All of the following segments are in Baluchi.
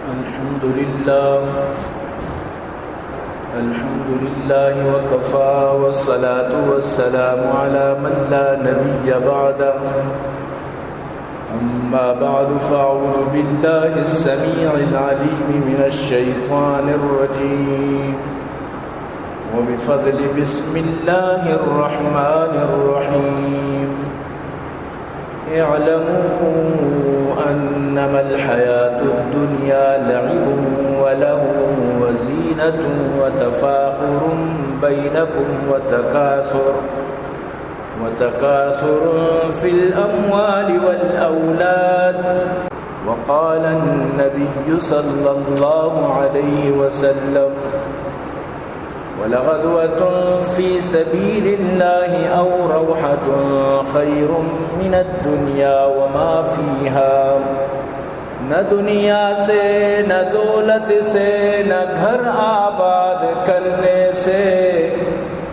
الحمد لله. الحمد لله وكفى، والصلاة والسلام على من لا نبي بعده. أما بعد، فأعوذ بالله السميع العليم من الشيطان الرجيم. وبفضل بسم الله الرحمن الرحيم. اعلموا أنما الحياة الدنيا لعب ولهو وزينة وتفاخر بينكم وتكاثر، وتكاثر في الأموال والأولاد. وقال النبي صلى الله عليه وسلم: ولغدوة في سبيل الله أو روحة خير من الدنيا وما فيها. نہ دنیا سے، نہ دولت سے، نہ گھر آباد کرنے سے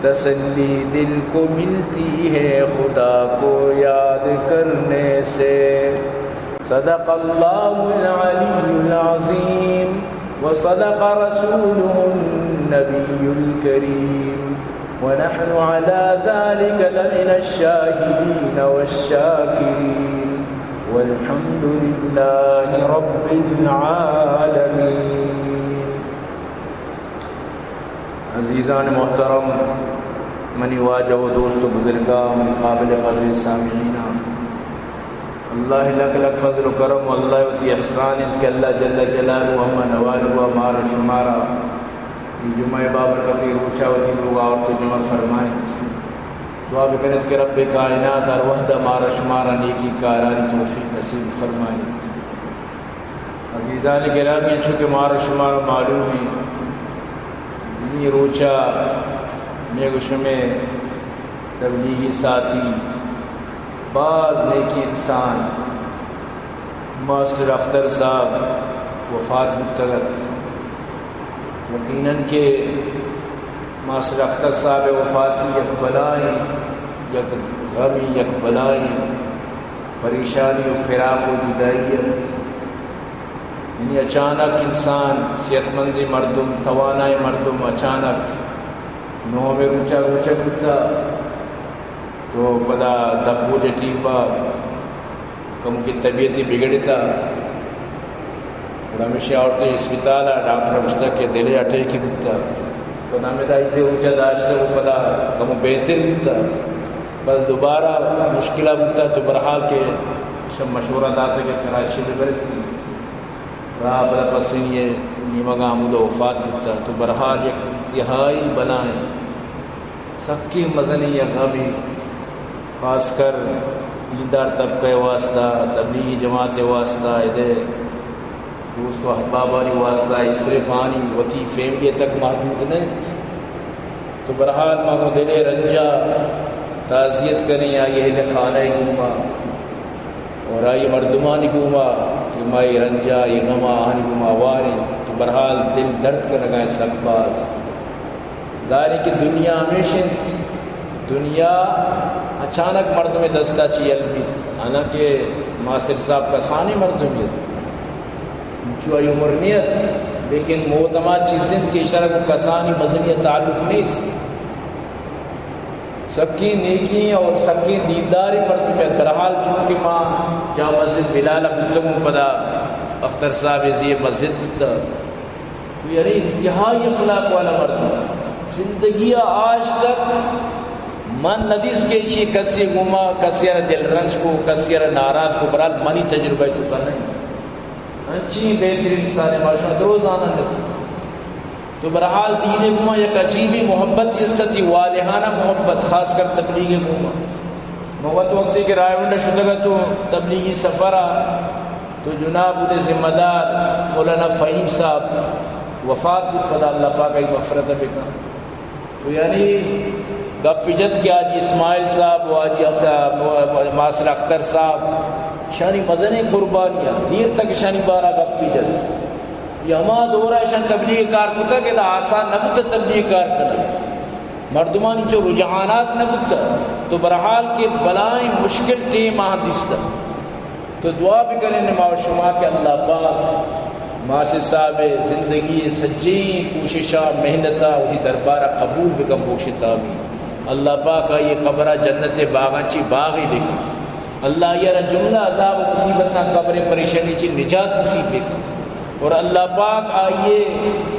تسلی دل کو ملتی ہے خدا کو یاد کرنے سے۔ صدق الله العلي العظيم وصدق رسوله النبي الكريم، ونحن على ذلك لمن الشاهدين والشاكرين، والحمد لله رب العالمين۔ عزیزان محترم، منی واجہ و دوست و بزرگاں، منی قابل قدریں سامعیناں، اللہ لک لک فضل و کرم و اللہ وتی احسان انت کہ اللہ جل جلالہ ہما نوالوا مارا شمارا اے جمعہ بابرکتی روچا وتی لوگا آورت و جمع فرمائنت۔ دعا بکنت کہ رب کائنات ہر وہدا مارا شمارا نیکی کارانی توفیق نصیب فرمائنت۔ عزیزان گرامی، انچو کہ مارا شمارا معلوم انت، زنی روچا مئے گو شمئے تبلیغی ساتھی باز نیکیں انسان ماسٹر اختر صاحب وفات بوتگ ات۔ یقیناً کہ ماسٹر اختر صاحب ءِ وفاتی یک بلائیں، یک غمی، یک بلائیں پریشانی و فراق و جدائی ات۔ یعنی اچانک انسان، صحت مندیں مردم، توانائیں مردم اچانک نوہمے روچا روچگ بوتا، تو پدا دپ و جٹیمبا کمکے طبیعتے بگڑتا، گڑا ہمیشی آورت اسپتالا، ڈاکٹر گوشتا کہ دلے اٹیکے بوتا۔ پدا ہمدا ایتے روچا داشتگ و پدا کمو بہتر بوتا۔ بس دوبارہ مشکلا بوتا، تو بہرحال کہ شہ مشورہ داتا کہ کراچی ببرتی۔ راہ پدا پسنی ءِ نیمگا ہمودا وفات بوتا۔ تو بہرحال یک انتہائی بلائیں سکیں مزنیں یک غمے، خاص کر دیندار طبقہ ءِ واسطہ، تبلیغی جماعت ءِ واسطہ، ادے دوست و احبابانی واسطہ، اے صرف آنی وتی فیملی تک محدود نہ انت۔ تو بہرحال ما گوں دل ءِ رنجا تعزیت کنیں آئی اہل خانہ ءِ گوما اور آئی مردمانی گوما کہ ما اے رنجا، اے غما آہانی گوما ہواریں۔ تو بہرحال دل درد کنگا انت سک باز۔ ظاہر ہے کہ دنیا ہمیش انت، دنیا اچانک مردم دستا چہ یل بیت، حالانکہ ماسٹر صاحب کسانیں مردمے ات، انچو آئی عمر نیت، لیکن موت ہما چیز انت کہ اشرا گوں کسانی مزنی تعلق نیست۔ سکیں نیکیں اور سکیں دینداریں مردمے ات۔ بہرحال چونکہ ما جامع مسجد بلال بوتگوں، پدا اختر صاحب زی مسجد بوتا۔ تو یعنی انتہائی اخلاق والا مردم۔ زندگی آج تک من ندیست کہ ایشی کسی گوما، کسی را دل رنج کو، کسی را ناراض کو، بہرحال منی تجربہ تو کا نہیں۔ انچی بہترین انسان ما شما درو زانن۔ تو بہرحال دین گوما یک عجیبی محبت است، تی والہانہ محبت، خاص کر تبلیغ گوما۔ من وت وقتی کہ رائے ونڈ شدگا تو تبلیغی سفرا تو جناب اودے ذمہ دار مولانا فہیم صاحب وفات بوت، پدا اللہ پاک آئی مغفرت بکن۔ تو یعنی گپ جت کہ حاجی اسماعیل صاحب و حاجی اخ-، ماسٹر اختر صاحب، شانی مزنیں قربانیاں، دیر تک شانی بارا گپ جت۔ یہ ہما دورہ شان تبلیغ کار کتا کہ آسان نہ بوتا تبلیغ کار کرنا۔ مردمانی چو رجحانات نہ بوتا، تو بہرحال کہ بلائیں مشکل ٹیم آہاں دیستا۔ تو دعا بکنیں ما و شما کہ اللہ پاک ماسک صاحب ءِ زندگی ءِ سجیں کوششاں، محنتاں وتی دربار ءَ قبول بکن، بگوش ئے آمین۔ اللہ پاک آئی ءِ قبر ءَ جنت ءِ باغاں چی باغے بکنت۔ اللہ آئی ءَ را جملہ عذاب و مصیبتاں، قبر ءِ پریشانی چی نجات نصیب بکنت۔ اور اللہ پاک آئی ءِ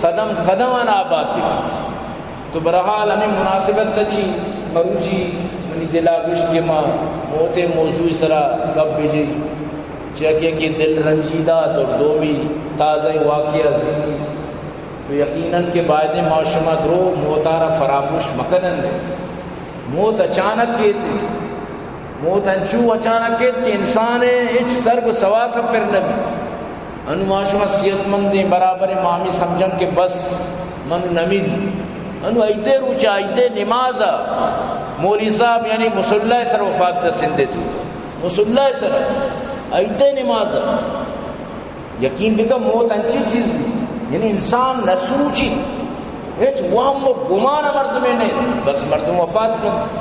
قدم قدماں آباد بکنت۔ تو بہرحال ہمے مناسبت ءَ چی مروچی منی دل ءَ گوشت کہ ما موت ءِ موضوع ءِ سرا گپ بجیں، چیا کہ یکے دل رنجیدہ ات اور دومی تازہ واقعہ زی۔ تو یقیناً کہ بایدیں ما شما درو موت ءَ را فراموش مکنن۔ موت اچانک کیت، موت انچو اچانک کیت کہ انسان ءِ ہچ سرگ و سواس ءَ پر نہ بیت۔ انو ما شما صحت مندیں، برابر، ما ہمے سمجھن کہ بس من نمین۔ انو عید ءِ روچ ءَ، عید ءِ نماز ءَ مولوی صاحب یعنی مصلی ءِ سر وفات، سندھ ءِ تو مصلی ءِ سر عید ءِ نماز ءَ۔ یقین بکن، موت انچیں چیز یعنی انسان نہ سوچیت، ہچ وہم و گمان ءَ مردمے نیت، بس مردم وفات کنت۔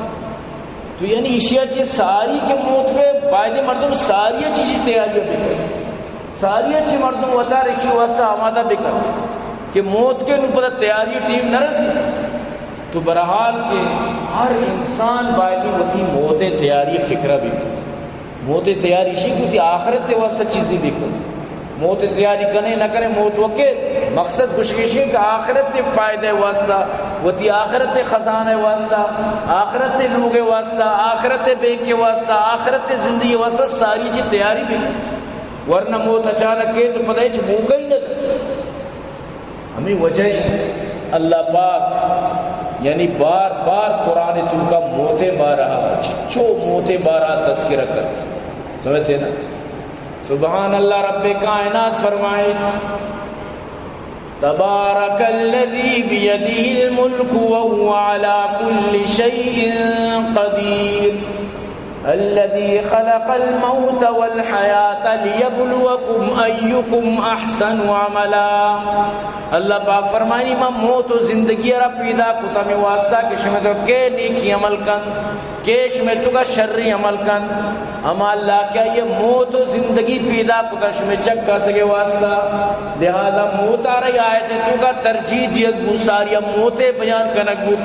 تو یعنی ایشی ءَ چہ ساری کہ موت بہ، بایدیں مردم ساری ءَ چہ ایشی تیاری بکنت۔ ساری ءَ چہ مردم وتارا ایشی واسطہ آمادہ بکنت کہ موت کہ نوں پدا تیاری ٹیم نہ رسی۔ تو بہرحال کہ ہر انسان بایدیں وتی موت ءِ تیاری ءِ فکر ءَ بکنت۔ موت ءِ تیاری ایشی کہ وتی آخرت ءِ واسطہ چیزے بکنت۔ موت ءِ تیاری کنے نہ کنے، موت وکیت۔ مقصد گوشگ ایشی کہ آخرت ءِ فائدہ ءِ واسطہ، وتی آخرت ءِ خزانہ ءِ واسطہ، آخرت ءِ لوگ ءِ واسطہ، آخرت ءِ بینک ءِ واسطہ، آخرت ءِ زندگی ءِ واسطہ ساری چی تیاری بکن، ورنہ موت اچانک کیت تو پدا ہچ موقع ہی نہ دنت۔ ہمے وجہ ءَ اللہ پاک یعنی بار بار قرآن ءِ توکا موت ءِ بارہ ءَ، چچو موت ءِ بارہ ءَ تذکرہ کرت۔ سمجھتے نا؟ سبحان اللہ، رب کائنات فرمائیت، تبارک الذی بیدہ الملک وہو علی کل شیء قدیر۔ الذی خلق الموت والحیات لیبلوکم ایکم احسن عملا۔ اللہ پاک فرمائنی، من موت و زندگی ءَ را پیدا کتا ہمے واسطہ کہ شمے تو کئے نیکی عمل کنت، کئے شمے توکا شری عمل کنت۔ ہما اللہ کہ آئی ءَ موت و زندگی پیدا کتا شمے چکاسگ ءِ واسطہ۔ لہذا موت ءَ را اے آیت ءِ توکا ترجیح دیگ بوت، ساری ءَ موت ءِ بیان کنگ بوت۔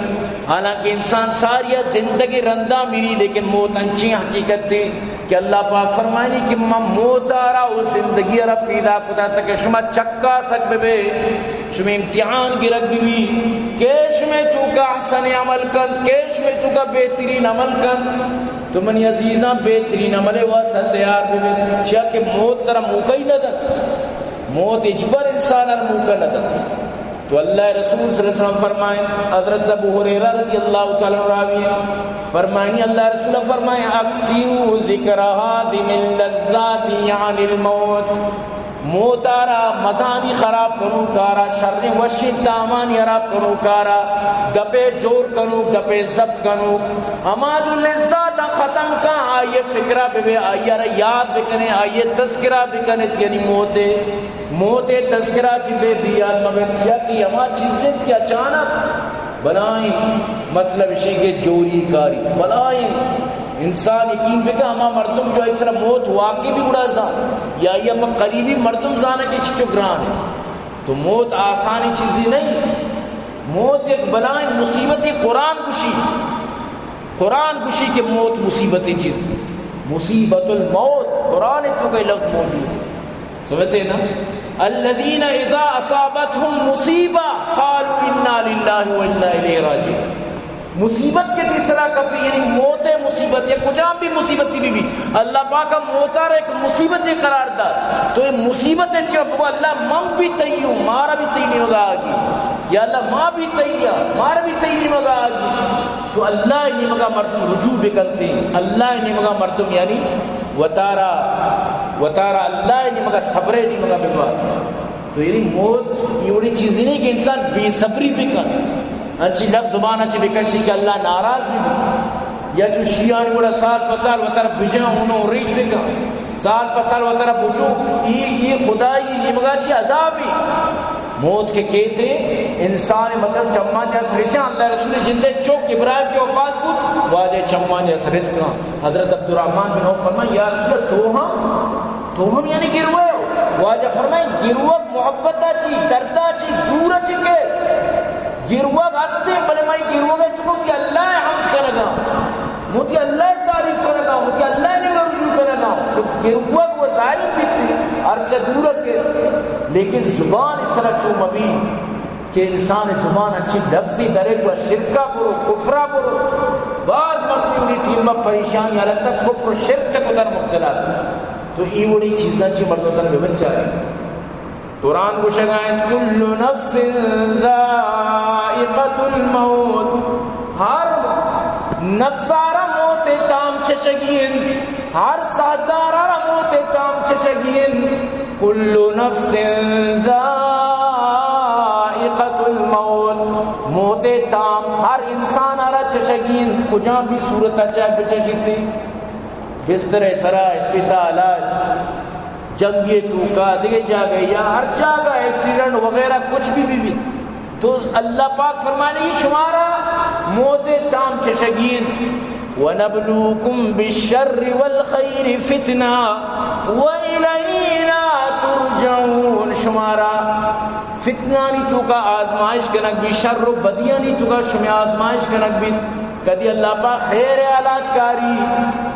حالانکہ انسان ساری ءَ زندگی رندا مری، لیکن موت انچیں حقیقتے کہ اللہ پاک فرمائنی کہ من موت ءَ را و زندگی ءَ را پیدا کتا تاکہ شما چکاسگ ببے، شمے امتحان گرگ ببی، کئے شمے توکا احسن عمل کنت، کئے شمے توکا بہترین عمل کنت۔ تو منی عزیزاں، بہترین عمل ءِ واسطہ تیار ببے، چیا کہ موت ترا موقع ہی نہ دنت، موت ہچبر انسان ءَ را موقع نہ دنت۔ تو اللہ ءِ رسول صلی اللہ علیہ وسلم فرمائیں، حضرت ابو ہریرہ رضی اللہ تعالی عنہ راوی ہیں، فرمائنی اللہ ءِ رسول فرمائیں، اکثروا ذکر ہاذم اللذات یعنی الموت۔ موت ءَ را، مزنی خراب کنوک ءَ را، شریں وشیں تامانی خراب کنوک ءَ را، گپے جوڑ کنوک، گپے ضبط کنوک، ہما جو لذات ءَ ختم کن، آئی ءِ فکر ءَ ببے، آئی ءَ را یاد بکنے، آئی ءِ تذکرہ بکنے، یعنی موت ءِ موت ءِ تذکرہ چی بے، بے یاد مبن، چیا کہ ہما چیز انت کہ اچانک بلائیں، مطلب اشی کہ جوری کاری بلائیں۔ انسان یقین بکن، ہما مردم جو آئی سرا موت واقعی بھی گڑا زان، یا آئی ہما قریبی مردم زانا کہ چچو گران ہے، تو موت آسانی چیزی نہیں۔ موت یک بلائیں مصیبتی۔ قرآن گشی، قرآن گشی کہ موت مصیبتی چیز، مصیبت الموت، قرآن ءِ توکا لفظ موجود ہے۔ سمجھتے نا؟ الذین اذا اصابتهم مصیبة قالوا انا للہ و انا الیہ راجعون۔ مصیبت کہ تئی سرا کپی، یعنی موت ءِ مصیبت یا کجام بھی مصیبتی بی بی، اللہ پاک ءَ موت ءَ را یک مصیبتے قرار دات۔ تو اے مصیبت ءِ ٹیم ءَ بگو، اللہ من بھی تئی ہوں، مارا بھی تئی نیمگا آگی، یا اللہ ما بھی تئی ہاں، مارا بھی تئی نیمگا آگی۔ تو اللہ ءِ نیمگا مردم رجوع بکنتے، اللہ ءِ نیمگا مردم یعنی وتارا، وتارا اللہ ءِ نیمگا، صبر ءِ نیمگا ببات۔ تو یعنی موت اے وڑیں چیزے نہیں کہ انسان بے صبری بکن، انچی لفظ زبان ءَ چہ بکشی کہ اللہ ناراض بہ بیت، یا چو شیعانی وڑا سال پہ سال وتارا بجن، اونو ریچ بکن، سال پہ سال وتارا بچو، اے، اے خدائی نیمگا چی عذابی۔ موت کہ کیتے، انسان مطلب چمانی آس رچاں، اللہ ءِ رسول ءِ جند ءِ چک ابراہیم کہ وفات بوت، واجہ ءِ چمانی آس رتکاں۔ حضرت عبدالرحمن بن عوف فرمائیں، یا رسول اللہ، تو ہم، تو ہم یعنی گروے ہو؟ واجہ فرمائے، گروگ محبت چی، دردا چی، دور چی کہ گروگ ہستے، بلے میں گروگ تو کہ اللہ حمد کرنا، موتی اللہ تعریف کرنا، موتی اللہ نے رجوع کرنا، تو گروگ و ظاہر بیتی، عرش دور کے، لیکن زبان اس طرح چو مبی کہ انسان زبان انچی لفظی درے تو شرکا برو، کفرا برو، باز مردمی انہی ٹیم پریشانی حالت تک کفر و شرک تک ادھر مبتلا۔ تو ای وڑی چیزاں چی مردم تن ببچاری۔ قرآن گوشگا انت، کل نفس ذائقۃ الموت، ہر نفسارا موت تام چشگی انت، ہر ساہدارا موت تام چشگی انت۔ کل نفس ذائقۃ الموت، موت تام ہر انسانارا چشگی انت، کجام بھی صورت چاہے بچشیتی۔ بستر سرا، اسپتال، جنگی توکا، دگہ جاگہ یا ہر جاگہ ایکسیڈنٹ وغیرہ کچھ بھی بھی بھی، تو اللہ پاک فرمانی شمارا موت تام چشگی انت۔ ونبلوکم بالشر والخیر فتنہ والینا ترجعون، شمارا فتنانی توکا آزمائش کنگ بی، شر و بدیانی توکا شمی آزمائش کنگ بی۔ کدی اللہ پاک خیر حالات کاری،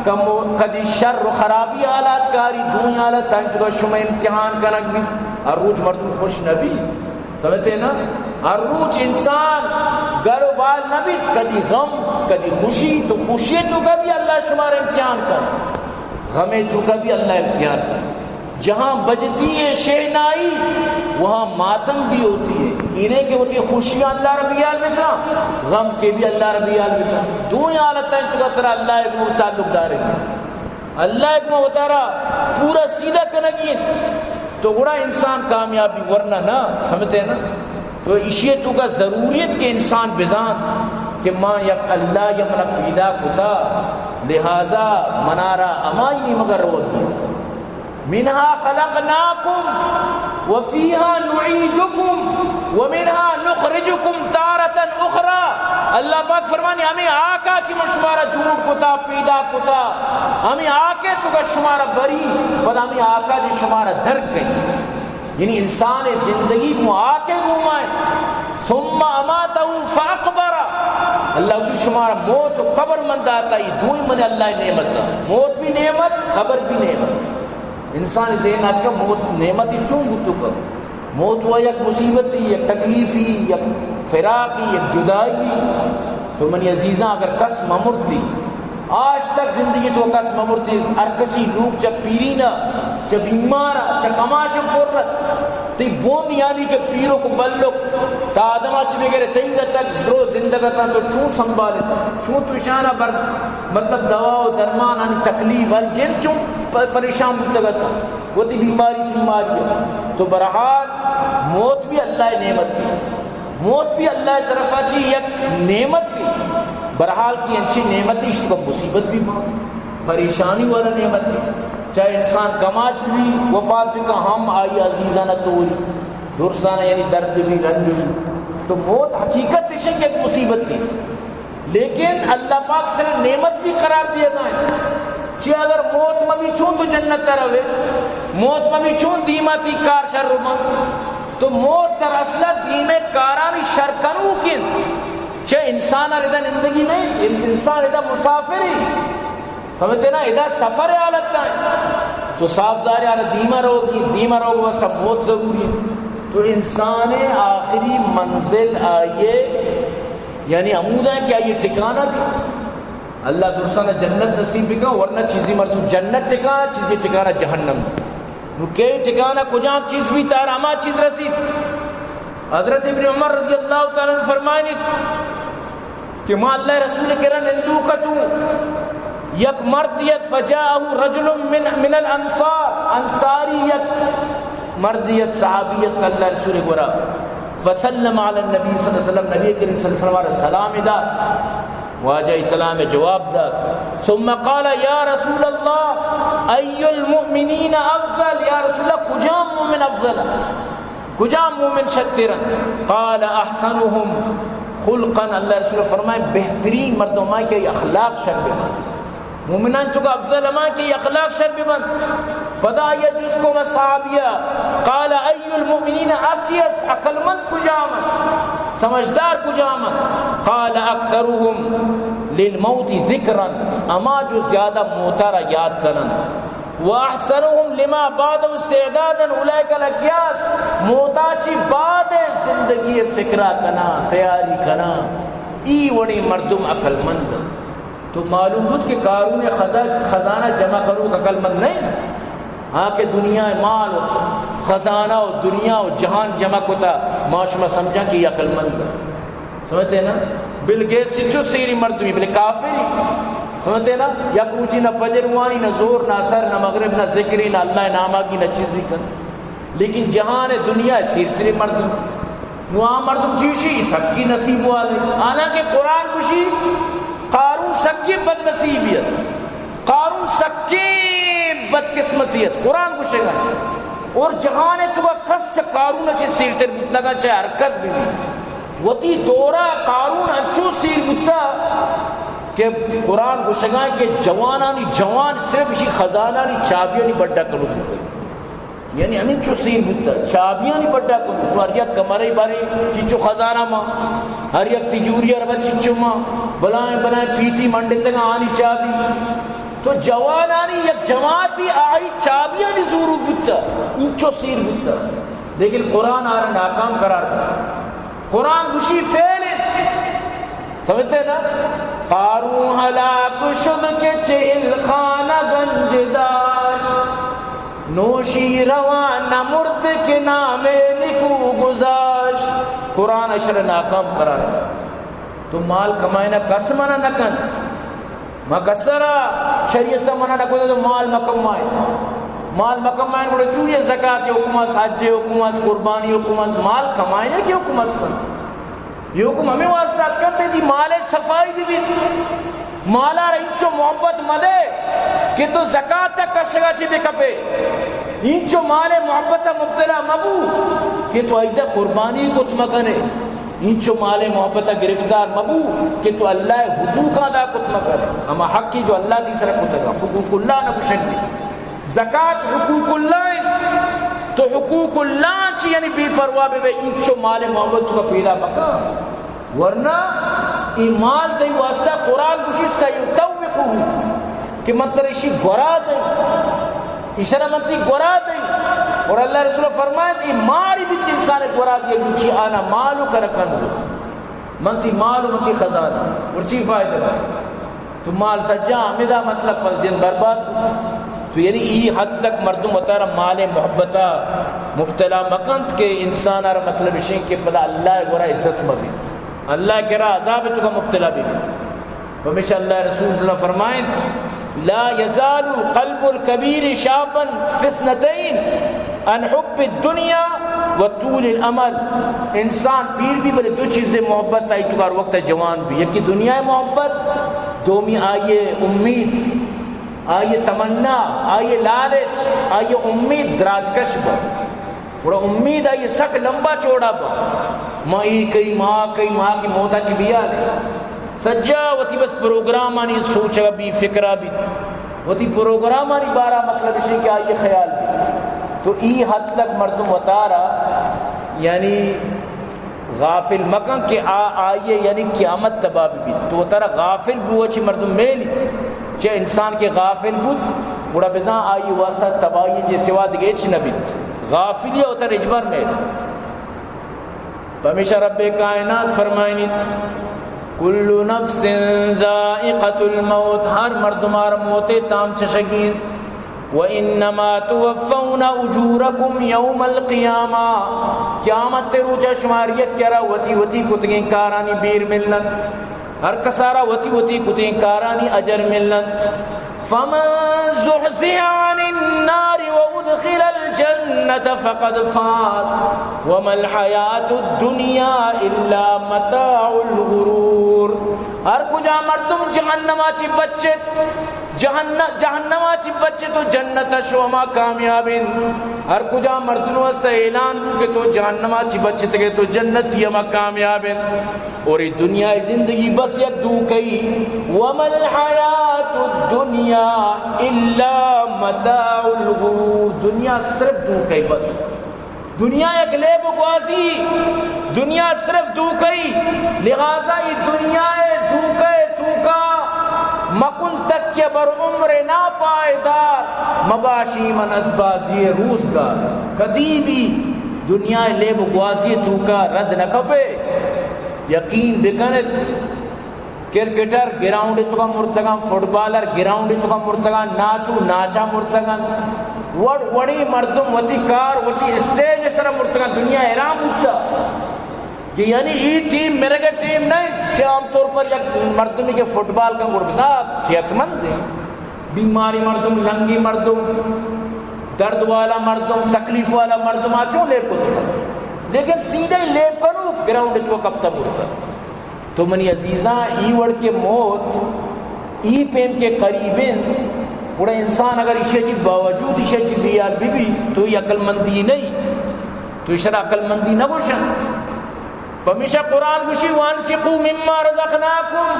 کمو، کدی شر و خرابی حالات کاری، دوئیں حالت تائیں توکا شما امتحان کنگ بی۔ ہر روچ مردم خوش نبی، سمجھتے نا؟ ہر روچ انسان گل و بال نبیت، کدی غم، کدی خوشی، تو خوشی توکا بھی اللہ شمار امتحان کن، غم توکا بھی اللہ امتحان کن۔ جہاں بجتی ہے شہنائی، وہاں ماتم بھی ہوتی ہے۔ یہ نہیں کہ وتی خوشی اللہ رب یال بکا، غم کے بھی اللہ رب یال بکا۔ دوئیں حالتیں توکا ترا اللہ ایک تعلق دار ہے۔ اللہ ایک وتارا پورا سیدھا کنگی انت۔ تو گڑا انسان کامیاب بی، ورنہ نہ، سمجھتے ہیں نا؟ تو اشی توکا ضروریت کہ انسان بزانت کہ ما یک اللہ یا منا پیدا کتا، لہذا منارا ہمائی نیمگا روت بیت۔ منها خلقناکم وفیها نعیدکم ومنها نخرجکم تارة اخری۔ اللہ پاک فرمانی، ہمیں آکا چی من شمارا جوڑ کتا، پیدا کتا، ہمیں آکے توکا شمارا بری، پدا ہمیں آکا چی شمارا درک کئی۔ یعنی انسان زندگی گوں آکے گوما انت۔ ثم اماته فاقبره۔ اللہ اسی شمارا موت و قبر من داتا، یہ دوئیں من اللہ نعمت دا۔ موت بھی نعمت، قبر بھی نعمت۔ انسان ذہن آتکا موت نعمت ہی چون بوتو کر؟ موت و یک مصیبت ہی، یک تکلیف ہی، یک فراق ہی، یک جدائی ہی۔ تو منی عزیزاں، اگر کس ممرتی، آج تک زندگی تو کس ممرتی، ہر کسی لوگ چہ پیرینا، چہ بیمارا، چہ کماش پورت، تی بوم یعنی کہ پیرو کو بلک، تا آدم آچ بگرے، تئی تک درو زندگتا تو چون سنبھالتا، چون تو شانا بر، مطلب دوا و درمان آنی تکلیف، ہر جن چون پ-، پریشان بوتگتا۔ وتی بیماری سیماری ہے۔ تو بہرحال موت بھی اللہ نعمت ہے، موت بھی اللہ طرفا چی یک نعمت ہے۔ بہرحال کی انچی نعمت ہے، اس کو مصیبت بھی ماں پریشانی والا نعمت ہے۔ چاہے انسان کماش بھی وفات بھی کا ہم آئی عزیزانہ توری درسانہ یعنی درد بھی رنج بھی۔ تو موت حقیقت ہے کہ یک مصیبت ہے۔ لیکن اللہ پاک سر نعمت بھی قرار دیا گا ہے۔ چی اگر موت مبی چون تو جنت تر ہوئے، موت مبی چون دیما تی کار شر رو من، تو موت در اصل دیمے کارانی شر کنو کن۔ چہ انسان ردا زندگی نہیں، انسان ردا مسافر ہی۔ سمجھتے نا؟ ادا سفر حالت ہے۔ تو صاف ظاہر ہے، دیما رو گی، دیما رو گی واسطہ موت ضروری ہے۔ تو انسان آخری منزل آئیے یعنی ہمودا کہ آئی ٹھکانہ بیت۔ اللہ درسانا جنت نصیب بکن، ورنہ چیزی مردم جنت ٹھکانہ، چیزی ٹھکانہ جہنم۔ نو کئی ٹھکانہ کجام چیز بیت، تار ہما چیز رسیت۔ حضرت ابن عمر رضی اللہ تعالی عنہ فرمائنیت کہ ما اللہ رسول کرا نندوک اتوں، یک مرد یک، فجاءه رجل من، من الانصار، انصاری یک مرد یک، صحابی یک، اللہ رسول گورا، فسلم علی النبی صلی اللہ علیہ وسلم، نبی کریم صلی اللہ علیہ وسلم را سلام دات، واجہ سلام جواب دات۔ ثم قال، یا رسول اللہ، ای المؤمنین افضل؟ یا رسول اللہ، کجام مومن افضل؟ کجام مومن شتر انت؟ قال، احسنهم خلقا، اللہ رسول فرمائے، بہترین مردم ہمائے کہ اخلاق شر بہ بنت۔ مومنان توکا افضل ہمائے کہ اخلاق شر بہ بنت۔ پدا آئی ءَ جست کو ما صحابی ءَ، قال ای المؤمنین، آ کئے است؟ عقلمند کجام انت؟ سمجھدار کجام انت؟ قال اکثرهم للموت ذکرا، ہما جو زیادہ موت ءَ را یاد کن انت، و احسنهم لما بعده استعدادا اولئک الاکیاس، موت ءَ چہ بعد ءِ زندگی ءِ فکر ءَ کناں، تیاری کناں، اے وڑیں مردم عقلمند انت۔ تو معلوم بوت کہ قارون ءِ خزا-، خزانہ جمع کنوک عقلمند نہ انت۔ آ کہ دنیا ءِ مال و خزانہ و دنیا و جہان جمع کتا، ما شما سمجھاں کہ اے عقلمند انت۔ سمجھتے نا؟ بل گیٹس چنچو سیری مردمی، بلے کافری۔ سمجھتے نا؟ یک روچی نہ پجر وانی، نہ زور، نہ اثر، نہ مغرب، نہ ذکری، نہ اللہ ءِ نام ءَ گی، نہ چیزی کن۔ لیکن جہان ءِ دنیا ءِ سیرتریں مردم۔ نوں آ مردم چی گوشی؟ سکی نصیب والے۔ حالانکہ قرآن گوشی، قارون سکی بد نصیبی ات، قارون سکی بدقسمتی ات۔ قرآن گوشگا۔ اور جہان ءِ توکا کس چہ قارون ءَ چہ سیرتر بوت نہ کنت، چاہے ہر کس بہ بیت۔ وتی دورا قارون انچو سیر بوتا کہ قرآن گوشگا کہ جوانانی جوان صرف اشی خزانانی چابیانی بڈا کنوک بوتگ۔ یعنی ہمینچو سیر بوتا، چابیانی بڈا کنوک۔ تو ہر یک کمرے بارے چنچو خزانہ ما، ہر یک تجوری ءَ را چنچو ما، بلائیں بلائیں پیتی منڈتگا آنی چابی۔ تو جوانانی یک جماعتی آئی چابیانی زوروک بوتا، انچو سیر بوتا۔ لیکن قرآن آرا ناکام قرار دات۔ قرآن گوشی فعل انت۔ سمجھتے نا؟ قارون ہلاک شد کہ چہل خانہ گنج داشت، نوشیروان نمرد کہ نام نکو گذاشت۔ قرآن اشرا ناکام قرار دات۔ تو مال کمائنا کس منع نہ کنت۔ ما کسرا شریعت منع نہ کتا تو مال مکمائے۔ مال مکمائے گڑا چوری زکات ءِ حکم است، حج ءِ حکم است، قربانی ءِ حکم است، مال کمائنے کہ حکم است۔ اے حکم ہمے واسطہ اتکا کہ تئی مال ءِ صفائی بہ بیت۔ مالا را انچو محبت مدے کہ تو زکات ءِ کشگا چہ بکپے۔ انچو مال ءِ محبت ءَ مبتلا مبو کہ تو آئی ءَ قربانی کت مکنے۔ انچو مال ءِ محبت ءَ گرفتار مبو کہ تو اللہ ءِ حقوق ادا کت مکنے۔ ہما حقی جو اللہ تئی سر کتگا، حقوق اللہ نہ گوشگ بیت۔ زکات حقوق اللہ انت۔ تو حقوق اللہ چی یعنی بے پرواہ بہ بے، انچو مال ءِ محبت تو پیدا مکن۔ ورنہ اے مال تئی واسطہ قرآن گوشی سیطوقہ، کہ من ترا اشی گورا دئی، اشرا من تئی گورا دئی۔ اور اللہ رسول فرمائے، اے ماری بیت انسان گورا دیا گوشی آنا مال و کر کنز، من تئی مال و من تئی خزانہ، اور چی فائدہ؟ تو مال سجا ہمدا مطلب پر جن برباد بوت۔ تو یعنی ای حد تک مردم وتارا مال محبتا مبتلا مکنت کہ انسان ار مطلب اشیں کہ پدا اللہ گورا عزت مبیت، اللہ کرا عذاب تو کا مبتلا بی۔ پمیشا اللہ رسول صلی اللہ علیہ وسلم فرمائنت، لا یزال قلب الکبیر شابا فی اثنتین، عن حب الدنیا و طول الامل۔ انسان پیر بی بلے دو چیزیں محبت آئی تو ہر وقت جوان بی، یکی دنیا محبت، دومی آئی امید، آئی تمنا، آئی لالچ، آئی امید دراجکش با۔ گڑا امید آئی سک لمبا چوڑا با۔ ما ای کئی، ما کئی، ما کی موتا چی بیا۔ سجا وتی بس پروگرامانی سوچا بی، فکرا بی۔ وتی پروگرامانی بارا مطلب اشی کہ آئی خیال بی۔ تو ای حد تک مردم وتارا یعنی غافل مکن کہ آ، آئی یعنی قیامت تباہ بی۔ تو وتارا غافل بو چی مردم میلی۔ چہ انسان کہ غافل بوت، گڑا بزاں آئی واسطہ تباہی چہ سوا دگہ ہچ نہ بیت۔ غافلی ء وتر ہچبر نیت۔ پمیشا رب کائنات فرمائنیت، کل نفس ذائقۃ الموت، ہر مردمار موت تام چشگی انت۔ و انما توفون اجورکم یوم القیامہ، قیامت روچا شمار یک کرا وتی وتی کتگیں کارانی بیر ملنت۔ ہر کسارا وتی وتی کتیں کارانی اجر ملنت۔ فمن زحزح عن النار وادخل الجنة فقد فاز وما الحیاة الدنیا الا متاع الغرور۔ ہر کجا مردم جہنما چی بچت، جہنم، جہنما چی بچے تو جنت شو ہما کامیاب انت۔ ہر کجا مردم واسطہ اعلان بو کہ تو جہنما چی بچتگے تو جنتی ہما کامیاب انت۔ اور یہ دنیا زندگی بس یک دھوکہ ای۔ وما الحیات الدنیا الا متاع الغرور۔ دنیا صرف دھوکہ ای بس۔ دنیا یک لیب و گوازی، دنیا صرف دھوکہ ای، لہذا ای دنیا دھوکہ توکا مکن تکیہ بر عمر ناپائیدار، مباش ایمن از بازی روزگار۔ کدی بھی دنیا لیب و گوازی توکا رد نہ کپے۔ یقین بکنت، کرکٹر گراؤنڈ توکا مرتگاں، فٹبالر گراؤنڈ توکا مرتگاں، ناچو ناچا مرتگاں۔ وڑ وڑی مردم وتی کار، وتی اسٹیج سر مرتگاں، دنیا حیران بوتا کہ یعنی ای ٹیم مرگ ٹیم نہ، چہ عام طور پر یک مردمی کہ فٹبال کا گڑ بزاد صحت مند ہے، بیماری مردم، لنگی مردم، درد والا مردم، تکلیف والا مردم آ چون لیب کو دیتا، لیکن سیدھے لیب کنو گراؤنڈ تو کپتا مرتا۔ تو منی عزیزاں، ای وڑ کہ موت ای پیم کہ قریب انت، گڑا انسان اگر ایشی چی باوجود ایشی چی بیال بی بی، تو ای عقل مندی نہیں، تو ایشرا عقل مندی نہ گوشن۔ پمیشا قرآن گوشی، وانفقوا مما رزقناکم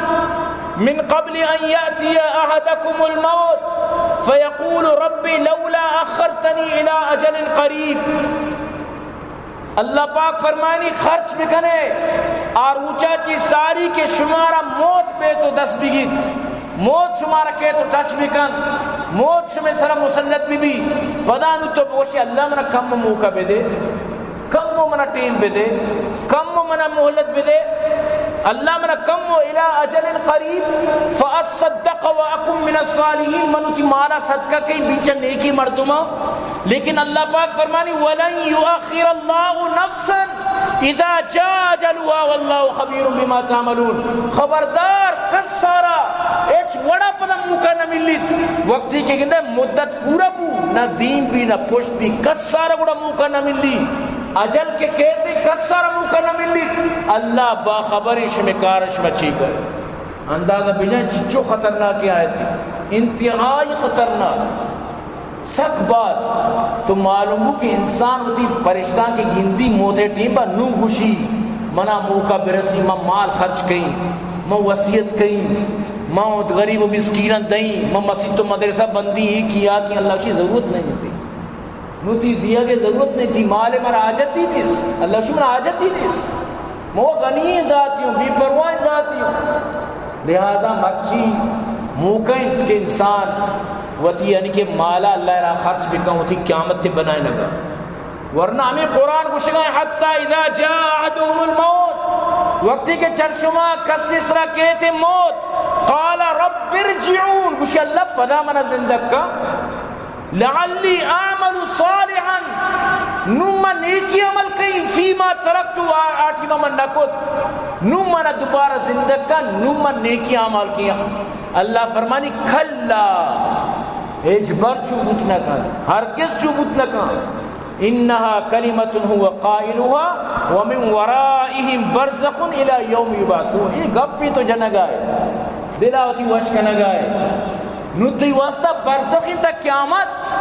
من قبل ان یأتی احدکم الموت فیقول رب لولا اخرتنی الی اجل قریب۔ اللہ پاک فرمانی، خرچ بکنے، آ روچا چی ساری کہ شمارا موت پہ تو دست بگیت، موت شمارا کہ تو ٹچ بکن، موت شمے سرا مسلط بی بی، پدا نو تو بوشی، اللہ منا کم موقع بدے، کم منا ٹیم بدے، کم منا مہلت بدے، اللہ منا کم الی اجل قریب فاصدق واکن من الصالحین، منو تی مالا صدقہ کئی بیچ نیکی مردمہ۔ لیکن اللہ پاک فرمانی، ولن یؤخر اللہ نفسا اذا جاء اجلها واللہ خبیر بما تعملون۔ خبردار، کس سارا ہچ وڑا پدا موقع نہ ملیت۔ وقتی کہ گندے مدت پورا بو، نہ دیم بی، نہ پشت بی، کس سارا گڑا موقع نہ ملی۔ اجل کہ کہتے، کس سارا موقع نہ ملیت۔ اللہ باخبر شمے کار شما چی کر۔ اندازہ بجن چچو خطرناک آیت، انتہائی خطرناک۔ سک باز تو معلوم بو کہ انسان وتی پرشتاں کہ گندی موتے ٹیم با نو گوشی، منا موقع برسی، من مال خرچ کئیں، من وصیت کئیں، من غریب و مسکیناں دئیں، من مسیت و مدرسہ بندی ای کیا کہ اللہ شی ضرورت نہیں تھی۔ نو تی دیگے ضرورت نہیں تھی، مال مر حاجت ہی نیست، اللہ شی مر حاجت ہی نیست۔ مو غنی ذاتی ہوں، بے پرواہ ذاتی ہوں۔ لہذا مرچی موقع انت کہ انسان وتی یعنی کہ مالا اللہ را خرچ بکن، وتی قیامت تے بنائے نگا۔ ورنہ ہمیں قرآن گوشگا ہے، حتی اذا جاء احدهم الموت، وقتی کہ چر شما کسی سرا کیتے موت، قال رب ارجعون، گوشی اللہ پدا منا زندگ کا۔ لعلی اعمل صالحا، نو من نیکی عمل کئیں، فیما ترکت، آ، آ ٹیما من نکت، نو من دوبارہ زندگ کا، نو من نیکی عمل کیا۔ اللہ فرمانی، کلا، ہچبر چو بوت نہ کن، ہرگز چو بوت نہ کن۔ انها کلمة هو قائلها ومن ورائهم برزخ الی یوم یبعثون۔ یہ گپی تو جنگائے، دلا وتی وش کنگائے۔ نو تئی واسطہ برزخ انت تا قیامت،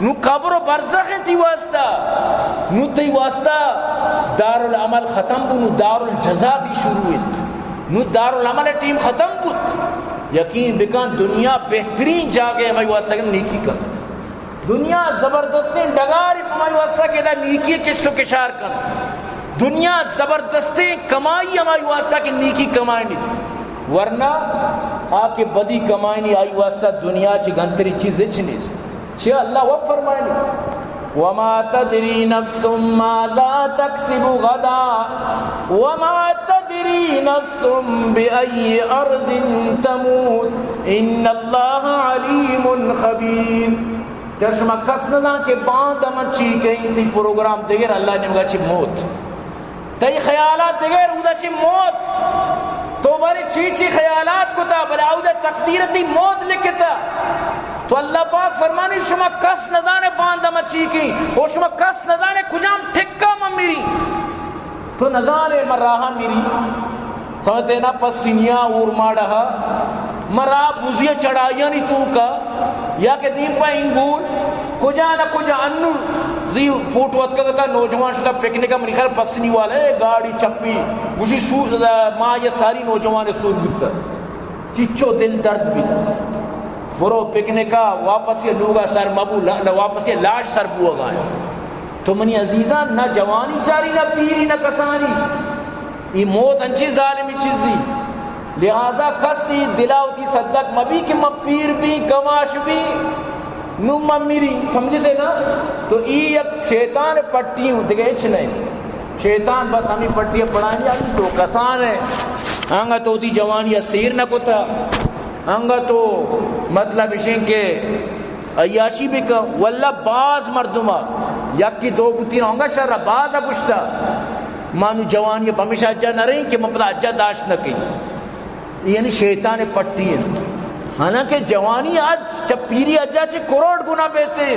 نو قبر و برزخ انت تئی واسطہ، نو تئی واسطہ دار العمل ختم بو، نو دار الجزا تی شروع انت، نو دار العمل ٹیم ختم بوت۔ یقین بکن دنیا بہترین جاگہ ہمائی واسطہ کہ نیکی کن۔ دنیا زبردستیں ڈگارے پہ ہمائی واسطہ کہ ادا نیکی کشت و کشار کن۔ دنیا زبردستیں کمائی ہمائی واسطہ کہ نیکی کمائنیت۔ ورنہ آ کہ بدی کمائنی، آئی واسطہ دنیا چی گنتری چیز ہچ نیست۔ چیا اللہ و فرمائنی، وما تدری نفس ماذا تکسب غدا وما تدری نفس بأی ارض تموت ان اللہ علیم خبیر۔ کہ شما کس نہ زان کہ باند من چی کئیں، تئی پروگرام دگر، اللہ نیمگا چی موت۔ تئی خیالات دگر، اودا چی موت۔ تو بارے چی چی خیالات کتا، بلے اودا تقدیر تی موت لکھتا۔ تو اللہ پاک فرمانی، شما کس نہ زانے باند من چی کئیں، او شما کس نہ زانے کجام ٹھکا من میری۔ تو نزانے من راہاں میری۔ سمجھتے نا، پسینیا اور ماڑا مرا بزی چڑھائیانی توکا یا کہ دیم پہ انگول کجا نہ کجا انو زی فوٹو اتکا کتا نوجوان شتا پکنک، منی خیال پسنی والا ہے، گاڑی چپی گوشی سو، ما یہ ساری نوجوان سور بوتا، چچو دل درد بیت۔ برو پکنکا، واپس یہ لوگا سر مبو، لا-، واپس یہ لاش سر بوگا ہے۔ تو منی عزیزان، نہ جوانی چاری، نہ پیری، نہ کسانی۔ ای موت انچی ظالمی چیزی۔ لہذا کسی دلا وتی صدق مبی کہ من پیر بی، کماش بی، نو من میری، سمجھتے نا؟ تو ای یک شیطان پٹی ہوں، دیگه ہچ نہیں۔ شیطان بس ہمیں پٹی پڑھانی، ہم تو کسان ہے۔ انگا تو تی جوانی سیر نہ کتا، انگا تو مطلب اشیں کہ عیاشی بکا۔ واللہ باز مردما یکی دو بوتی نہ، انگا شر باز گشتا، مانو جوانی پمیشا اجا نہ رہی کہ من پدا اجا داشت نہ کئی۔ یعنی شیطان پٹی ہے۔ حالانکہ جوانی اج چہ پیری اجا چہ کروڑ گنا بہتر ہے۔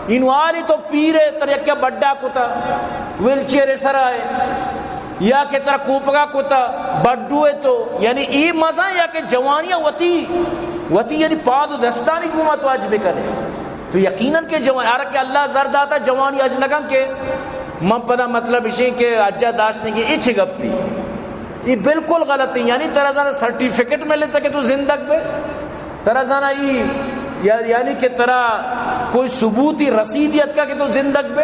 انواری تو پیر ہے، تر یکیا بڈا کتا، ویل چیئر سرا ہے، یا کہ ترا کوپگا کتا، بڈو ہے تو، یعنی ای مزہ یا کہ جوانی وتی، وتی یعنی پاد و دستانی گوما تو اج بکنے۔ تو یقیناً کہ جوان، ہر کہ اللہ زر داتا جوانی اج نہ کن کہ من پدا مطلب اشیں کہ اجا داشت نہیں کہ اچ گپی۔ یہ بالکل غلط ہے۔ یعنی ترا زانا سرٹیفکیٹ ملے تا کہ تو زندگ بے؟ ترا زانا ای یا-، یعنی کہ ترا کوئی ثبوتی رسیدی اتکا کہ تو زندگ بے؟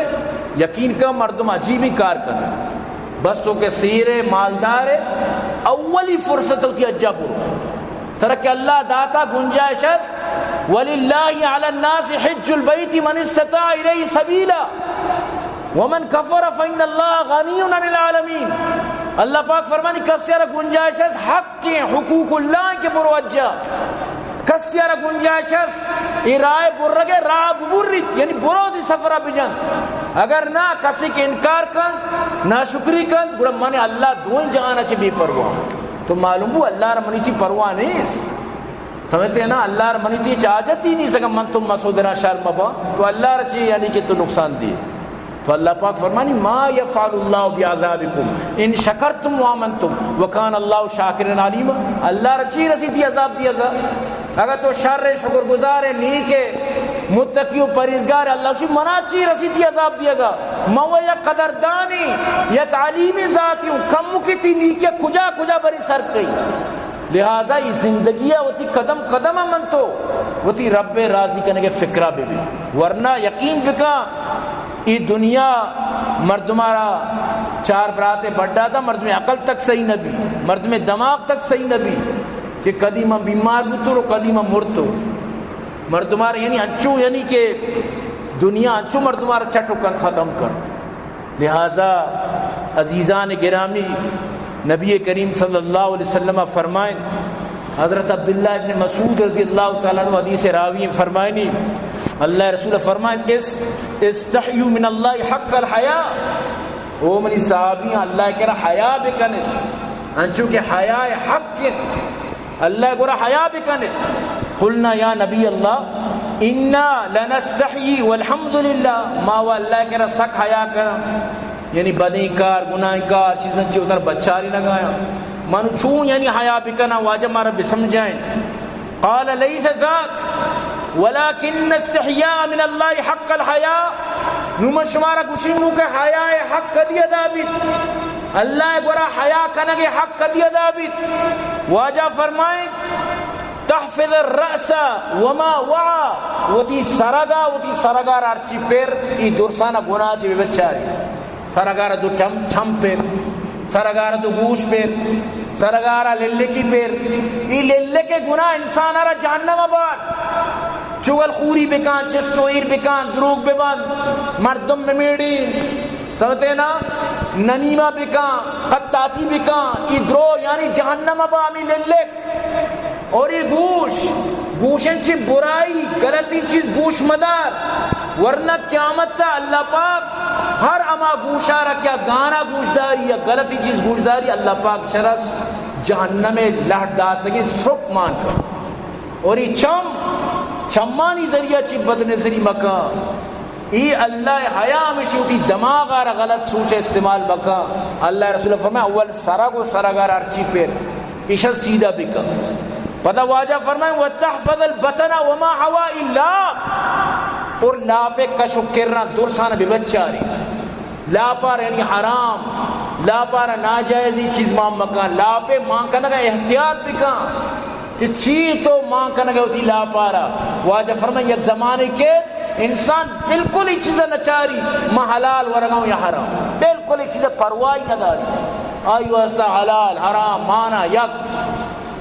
یقین کا مردم عجیبی کار کرنا۔ بس تو کہ سیر ہے، مالدار ہے، اولی فرصت ہوتی اجا برو۔ ترا کہ اللہ داتا گنجائش است، وللہ علی الناس حج البیت من استطاع الیہ سبیلا ومن کفر فإن اللہ غنی عن العالمین۔ اللہ پاک فرمانی، کسی را گنجائش است، حق ہیں، حقوق اللہ ہیں کہ برو اجا۔ کسی را گنجائش است، ای راہ برگے راہ ببریت، یعنی برو دی سفرہ بجنت۔ اگر نہ، کسی کہ انکار کنت، ناشکری کنت، گڑا من اللہ دوئیں جہانا چہ بے پرواہ۔ تو معلوم بو اللہ را منی تی پرواہ نیست۔ سمجھتے ہیں نا؟ اللہ را منی تی چہ حاجت ہی نہیں سکا، من تو مسودرا شر مبا۔ تو اللہ را چی یعنی کہ تو نقصان دی۔ تو اللہ پاک فرمانی، ما یفعل اللہ بعذابکم ان شکرتم وآمنتم وکان اللہ شاکرا علیما۔ اللہ را چی رسی تی عذاب دیگا؟ اگر تو شر شکر گزار ہے، نیک ہے، متقی و پرہیزگار ہے، اللہ شی منا چی رسی تی عذاب دیگا؟ من و یک قدردانی، یک علیمی ذاتی ہوں، کم کی تی نیکی کجا کجا بری سر کئی۔ لہذا ای زندگی ء وتی قدم قدم ء من تو وتی رب ء راضی کنگ ء فکر ء بہ بی، ورنہ یقین بکن ای دنیا مردم ء را چار برات ء بڈا دا، مردم ء عقل تک صحیح نہ بی، مردم ء دماغ تک صحیح نہ بی کہ کدی من بیمار بوتوں و کدی من مرتوں۔ مردم ء را یعنی انچو یعنی کہ دنیا انچو مردم ء را چٹ و کن ختم کرت۔ لہذا عزیزان گرامی، نبی کریم صلی اللہ علیہ وسلم فرمائیں، حضرت عبداللہ ابن مسعود رضی اللہ تعالی عنہ حدیث راوی فرمائنی، اللہ رسول فرمائیں، اس، استحیوا من اللہ حق الحیاء، او منی صحابیاں، اللہ کرا حیا بکنت، انچو کہ حیا حق انت۔ اللہ گورا حیا بکنت۔ قلنا یا نبی اللہ، انا لنستحی والحمد للہ، ما و اللہ کرا سک حیا کنا، یعنی بدیں کار، گناہیں کار، چیزاں چی اتر بچاری نگایا، من چون یعنی حیا بکنا، واجہ مارا بسمجھائیں۔ قال لیس ذاک ولکن استحیاء من اللہ حق الحیاء، نو من شمارا گوشیں گو کہ حیا حق کدی ادا بیت؟ اللہ گورا حیا کنگ حق کدی ادا بیت؟ واجہ فرمائیں، تحفظ الرأس وما وعى، وتی سرگا، وتی سرگا را ہرچی پر، ای درسانا گناہ چی بچاری۔ سرگا را دو چم، چم پر، سرگا را دو گوش پر، سرگا را للکی پر۔ ای للک گناہ انسان را جہنم بارت۔ چغل خوری بکن، چست و ایر بکن، دروگ ببند، مردم بمیڑین، سمجھتے نا؟ نمیمہ بکن، قطاتی بکن، ای درو یعنی جہنم با ہمی للک۔ اور یہ گوش، گوشن چی برائی، غلطی چیز گوش مدار، ورنہ قیامت تا اللہ پاک ہر اما گوشا را کیا گانا گوشداری یا غلطی چیز گوشداری، اللہ پاک شرس جہنم لہٹ داتگی سرپ مان کن۔ اور یہ چم، چمانی ذریعہ چی بد نظری مکن۔ ای اللہ حیا ہمیشی ہوتی دماغ آرا غلط سوچ استعمال بکا۔ اللہ رسول فرمائے، اول سرگ و سرگ آرا ہرچی پر، ایشا سیدھا بکا۔ پدا واجہ فرمائیں، "وتحفظ البطن وما حوى الا"، اور لاپے کش و کرا درساں بہ بچاری۔ لاپار یعنی حرام، لاپار ناجائزی چیز مان مکان، لاپے مان کنگا احتیاط بکن کہ چی تو مان کنگا ہوتی لاپارا۔ واجہ فرمائیں، یک زمانے کہ انسان بالکل ہی چیز نچاری، ما حلال ورگاؤں یا حرام، بالکل ہی چیز پرواہی نداری، آئی واسطہ حلال حرام مانا یک۔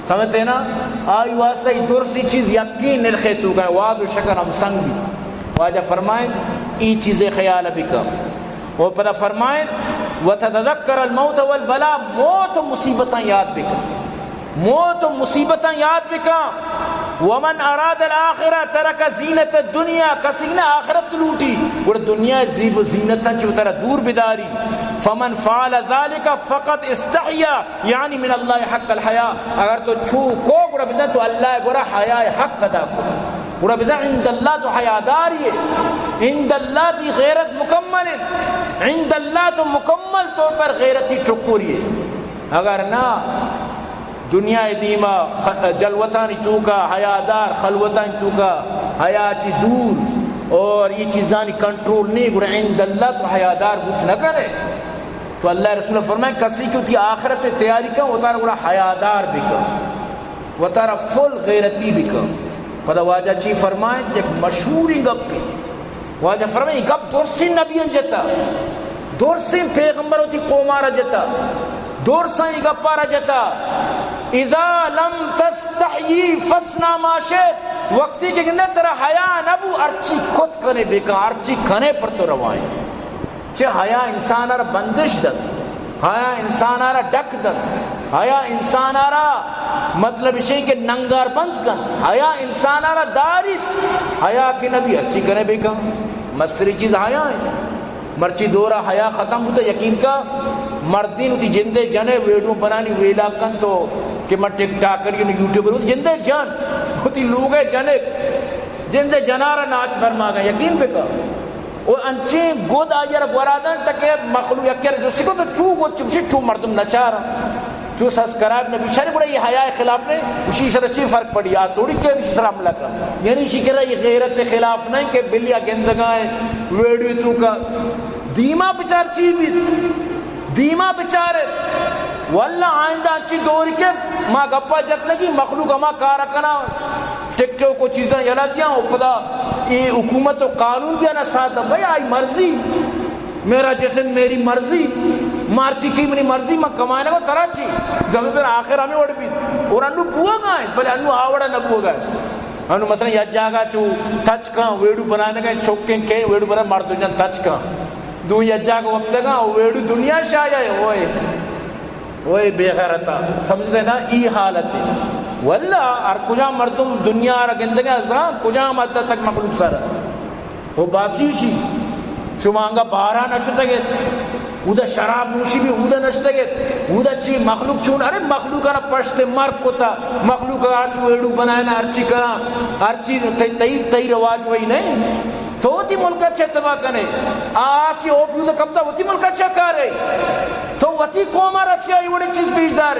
سمجھتے نا؟ آئی واسطہ ای درسی چیز یقین نرخے تو گئے، واد و شکر ہم سنگ بیت۔ واجہ فرمائیں، ای چیزے خیال بکن۔ و پدا فرمائیں، "وتتذکر الموت والبلاء"، موت و مصیبتاں یاد بکن۔ موت و مصیبتاں یاد بکن۔ "ومن اراد الاخرة ترک زینت الدنیا"، کسی نے آخرت لوٹی، گڑا دنیا زیب و زینتاں چو ترا دور بداری۔ "فمن فعل ذلك فقد استحیا"، یعنی من اللہ حق الحیا، اگر تو چو کو گڑا بزن تو اللہ گڑا حیا حق ادا کو۔ گڑا بزن عند اللہ تو حیاداری ہے، عند اللہ تی غیرت مکمل ہے، عند اللہ تو مکمل طور پر غیرتی ٹکوری ہے۔ اگر نہ دنیا دیما خ-، جلوتانی توکا حیادار، خلوتانی توکا حیا چی دور اور یہ چیزانی کنٹرول نہیں، گڑا عند اللہ تو حیادار بوت نہ کرے۔ تو اللہ رسول فرمائے، کسی کہ وتی آخرت تیاری کن، وتارا گڑا حیادار بکن، وتارا فل غیرتی بکن۔ پدا واجہ چی فرمائے؟ یک مشہوریں گپے۔ واجہ فرمائے، ای گپ درسیں نبیان جتا، درسیں پیغمبر وتی قومارا جتا، درساں ای گپارا جتا، "اذا لم تستحی فاصنع ما شئت"، وقتی کہ گندے ترا حیا نبو، ہرچی کت کنے بکن، ہرچی کنے پر تو روائیں۔ چہ حیا انسان ء را بندش دنت، حیا انسان ء را ڈک دنت، حیا انسان ء را مطلب اشی کہ ننگار بند کنت، حیا انسان ء را داریت۔ حیا کہ نبی ہرچی کنے بکن، مستری چیز حیا انت۔ مرچی دور ء حیا ختم بوتا، یقین کا مردین وتی جندے جنے ویڈیو بنانی ویلا کن تو کہ من ٹک ٹاکر یوٹیوبر وتی جندے جن وتی لوگے جنے جندے جنارا ناچ فرماگا، یقین بکن۔ و انچیں گد آئی ء را گورا دنت تاکہ مخلوق یکے ء را جستی کن تو چو گد چمشی چو مردم نچار، چو سبسکرائب نبی شر، گڑا یہ حیا خلاف نے، اشی سر چی فرق پڑی؟ آ توڑی کہ اشی سر حملہ کن، یعنی اشی کرا یہ غیرت خلاف نہیں کہ بلیا گندگا ہے ویڈیو تو کا دیما بچار چی بیت، دیما بچارت۔ واللہ آئندہ انچی دور کہ ما گپا جت لگی مخلوق ہما کار کنا، ٹک ٹاک و چیزاں یلا دیاں و پدا اے حکومت و قانون بیا نہ ساتھ، بھائی آئی مرضی، میرا جسم میری مرضی، مارچی کی منی مرضی، من کمائے نہ ترا چی، زمین پر آخر ہمیں وڑ بیت۔ اور انو بوگا ہے، بلے انو آوڑا نہ بوگا ہے۔ انو مثلاً یا جاگا چو تچکاں ویڈو بنانے گئے، چوکیں کے ویڈو بنا مردو جن تچکاں۔ دو یا جاگا وپتگاں ویڈو دنیا شایا ہے، اوئے۔ اوئے بے غیرتا، سمجھتے نا، ای حالت ہے۔ واللہ ہر کجا مردم دنیا را گندگا زان کجا مدت تک مخلوق سر۔ وہ باسیوشی، شما انگا بارا نشتگت، اودا شراب نوشی بھی اودا نشتگت، اودا چی مخلوق چون، ارے مخلوق را پشت مرگ کتا، مخلوق را ہرچ ویڈو بنائے نا، ہرچی کرا، ہرچی تئی، تئی، تئی رواج وہی نہیں۔ تو وتی ملک ء چہ تباہ کنے؟ آ آسی اوپیو تو کپتا وتی ملک ء چہ کارے؟ تو وتی قوم ء را چیا ای وڑیں چیز پیش دارے؟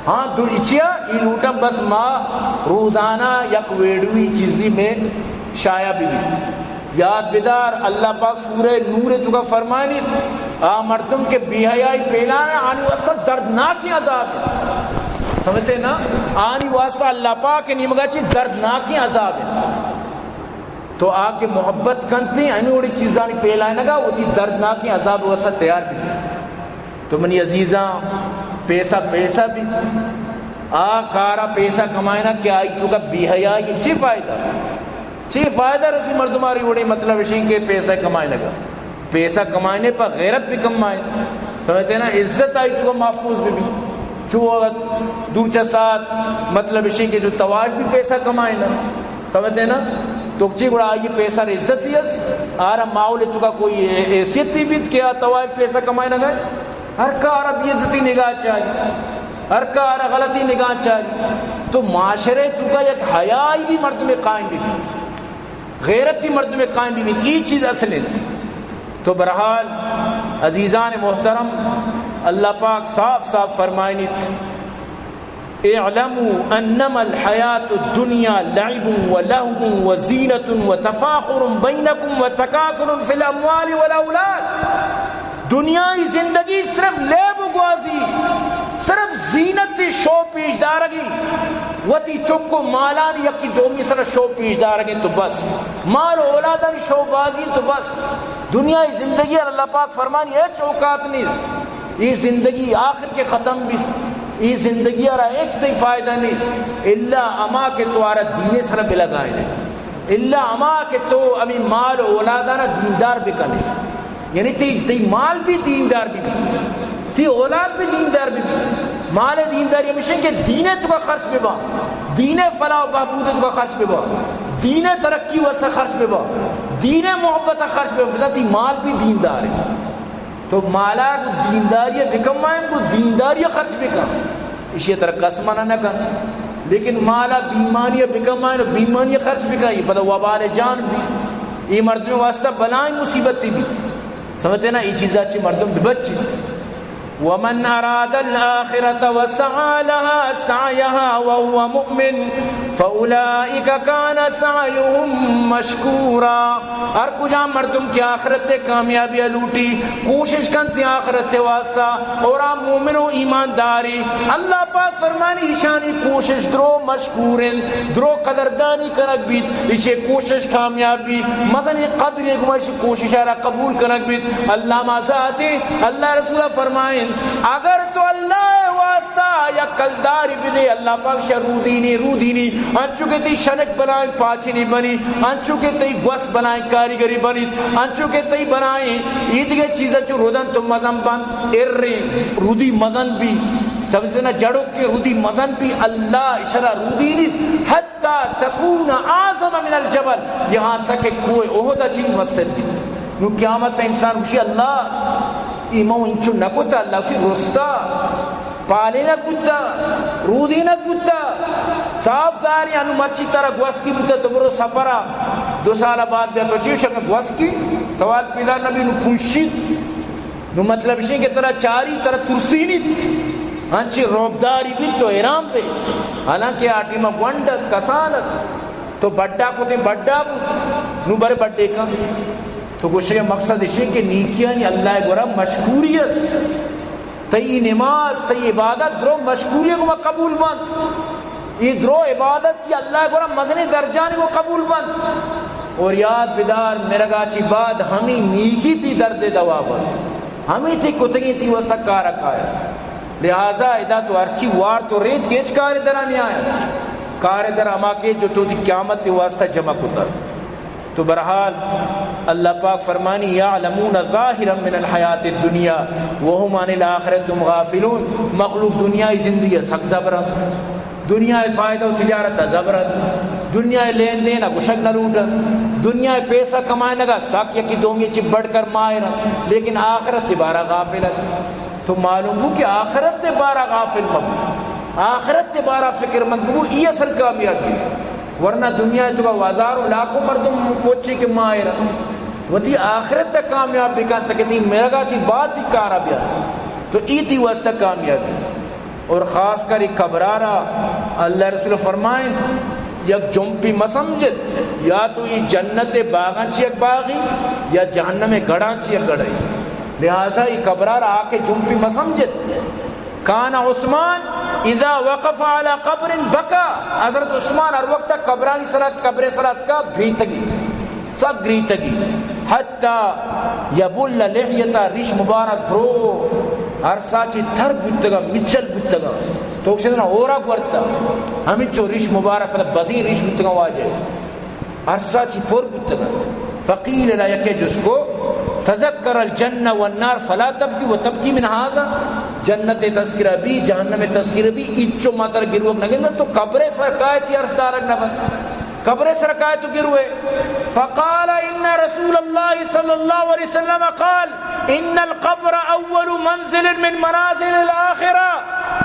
ہاں، دو چیا ای لوٹم بس ما روزانہ یک ویڈیوی چیزی میں شائع بہ بیت۔ یاد بدار، اللہ پاک سورہ نور تو کا فرمانیت، آ مردم کے بے حیائی پیلانا آنی واسطہ دردناکیں عذاب ہے۔ سمجھتے نا؟ آنی واسطہ اللہ پاک کے نیمگا چی دردناکیں عذاب ہے۔ تو آ کہ محبت کنت انت، ہمے وڑیں چیزانی پیلائینگا وتی دردناکیں عذاب ء واسطہ تیار بیت۔ تو منی عزیزاں، پیسہ پیسہ بیت، آ کارا پیسہ کمائینگ کہ آئی توکا بے حیائی، چی فائدہ؟ چی فائدہ رسی مردماری وڑیں؟ مطلب اشیں کہ پیسہ کمائینگا، پیسہ کمائینے پہ غیرت بھی کمائے، سمجھتے نا، عزت آئی توکا محفوظ بھی بیت۔ چو وقت دو چہ ساعت، مطلب اشیں کہ جو طواف بھی پیسہ کمائینا۔ سمجھتے نا؟ تو چی گڑا آئی پیسہ ر عزتی است؟ آرا ماحول توکا کوئی حیثیتی بیت کہ آ طواف پیسہ کمائینگا؟ ہر کا آرا بے عزتی نگاہ چاری، ہر کا آرا غلطی نگاہ چاری۔ تو معاشرے توکا یک حیائی بھی مردم قائم بھی بیت، غیرتی مردم قائم بھی بیت، ای چیز اصل انت۔ تو بہرحال عزیزان محترم، اللہ پاک صاف صاف فرمائنیت، اعلموا انما الحیات الدنیا لعب و لهو و زینة و تفاخر بینکم و تکاثر فی الاموال والاولاد۔ دنیای زندگی صرف لیب و گوازی، صرف زینت، شو پیش دارگی، وتی چک و مالانی یکی دومی سر شو پیش دارگی تو بس، مال و اولادانی شو بازی تو بس۔ دنیای زندگی اللہ پاک فرمانی ہچ اوقات نیست۔ اے زندگی آخر کہ ختم بیت، اے زندگی ء را ہچ تئی فائدہ نیست، الا ہما کہ تو آرا دین ء سر بلگائینے، الا ہما کہ تو ہمیں مال و اولادانا دیندار بکنے، یعنی تئی، تئی مال بھی دیندار بہ بیت، تئی اولاد بھی دیندار بہ بیت۔ مال ء دینداری ہمیشہ کہ دین ء تو کا خرچ ببا، دین ء فلاح و بہبود ء تو کا خرچ ببا، دین ء ترقی واسطہ خرچ ببا، دین ء محبت ء خرچ ببا، بزاں تئی مال بھی دیندار ہے۔ تو مالا گو دینداری بکمائیں، گو دینداری خرچ بکن، ایشی تر کس منع نہ کن۔ لیکن مالا بیمانی بکمائیں، بیمانی خرچ بکن، یہ پدا وبال جان بھی، یہ مردم واسطہ بلائیں مصیبت بھی۔ سمجھتے نا، یہ چیزا چی مردم ببچیت۔ ومن اراد الآخرة وسعى لها سعيها وهو مؤمن فأولئك كان سعيهم مشكورا۔ ہر کجام مردم کہ آخرت ء کامیابی ء لوٹی، کوشش کنت آخرت ء واسطہ، اور آ مومن و ایمانداری، اللہ پاک فرمانی ایشانی کوشش درو مشکور انت، درو قدردانی کنگ بیت، ایشی کوشش کامیاب بیت، مزنیں قدرے گما ایشی کوشش ء را قبول کنگ بیت۔ اللہ ما ذاتے، اللہ رسول فرمائیں، اگر تو اللہ ء واسطہ یک کلداری بدے، اللہ پاک شہ رودینی، رودینی، انچو کہ تئی شنک بنائیں پاچنی بنی، انچو کہ تئی گوس بنائیں کاریگری بنیت، انچو کہ تئی بنائیں یہ دیگہ چیزا چو رودن تو مزن بند، اریں رودی مزن بی، سمجھتے نا، جڑو کہ رودی مزن بی، اللہ اشرا رودینی، حتی تکون اعظم من الجبل، یہاں تک کہ کوہ احد چین مستر بی۔ نو قیامت انسان گوشی، اللہ، ای مو انچو نکتا، اللہ گوشی، رستا، پالینک بوتا، رودینک بوتا، صاف ظاہری، انو مرچی ترا گوسکی بوتا، تو برو سفرا، دو سال بعد بیا تو چیو شک گوسکی، سوال پیدا نبی، نو پنشی۔ نو مطلب اشیں کہ ترا چاری، ترا ترسینیت، انچی روبداری بیت تو حیران بے، حالانکہ آ ٹیما گونڈ ات، کسان ات، تو بڈا کتیں، بڈا بوت، نو برے بڈے کن۔ تو گوشگ مقصد اشیں کہ نیکیانی اللہ گورا مشکوری است۔ تئی نماز، تئی عبادت درو مشکوری گما قبول بنت۔ یہ درو عبادت یہ اللہ گورا مزنیں درجانی گو قبول بنت۔ اور یاد بدار، مرگا چی بعد ہمیں نیکی تی درد دوا بنت، ہمیں تی کتگیں تی واسطہ کارا کائے۔ لہذا ادا تو ہرچی وار تو ریت کہ ہچ کار درا نہیں آیا، کار در ہما کہ جو تو دی قیامت تی واسطہ جمع کتا۔ تو بہرحال اللہ پاک فرمانی، یعلمون ظاہرا من الحیات الدنیا وهم عن الآخرة هم غافلون۔ مخلوق دنیای زندگی سک زبر انت، دنیای فائدہ و تجارت زبر انت، دنیای لین دین گوشگ نہ لوٹ انت، دنیای پیسہ کمائنگا سک یکی دومی چی بڑھ کر ماہر انت، لیکن آخرت بارہ غافل انت۔ تو معلوم بو کہ آخرت بارہ غافل مبو، آخرت بارہ فکر مند بو، ای اصل کامیابی۔ ورنہ دنیا تو کا ہزاروں لاکھوں مردم مچے کہ ماہر وتی آخرت ء کامیاب بکن تاکہ تی مرگا چی بعد تی کارا بیار تو ای تی واسطہ کامیابی۔ اور خاص کر ای قبرارا اللہ رسول فرمائیں، یک جمپی مسمجد، یا تو ای جنت باغاں چی یک باغی یا جہنم گڑاں چی یک گڑی۔ لہذا ای قبرارا آ کے جمپی مسمجد۔ کان عثمان اذا وقف علی قبر بکا، حضرت عثمان ہر وقت قبرانی سرا، قبر سرا اتکا گریتگی، سک گریتگی، حتی یبل لحیتا، ریش مبارک برو ہر ساچی تر بوتگا، مچل بوتگا، تو کشتنا ہورا گورتا، ہمچو ریش مبارک پدا بزین ریش بوتگا واجہ۔ عرصہ چی پر بوتگ انت۔ فقیل لا، یکے جست کو، تذکر الجنہ والنار فلا تبکی و تبکی من ھذا؟ جنت تذکرہ بی، جہنم تذکرہ بی، اچو ما تر گروک نہ گندن، تو قبر سر کائے تی عرص دارگ نہ بنت، قبر سر کائے تو گروے۔ فقال ان رسول اللہ صلی اللہ علیہ وسلم قال، ان القبر اول منزل من منازل الاخرہ،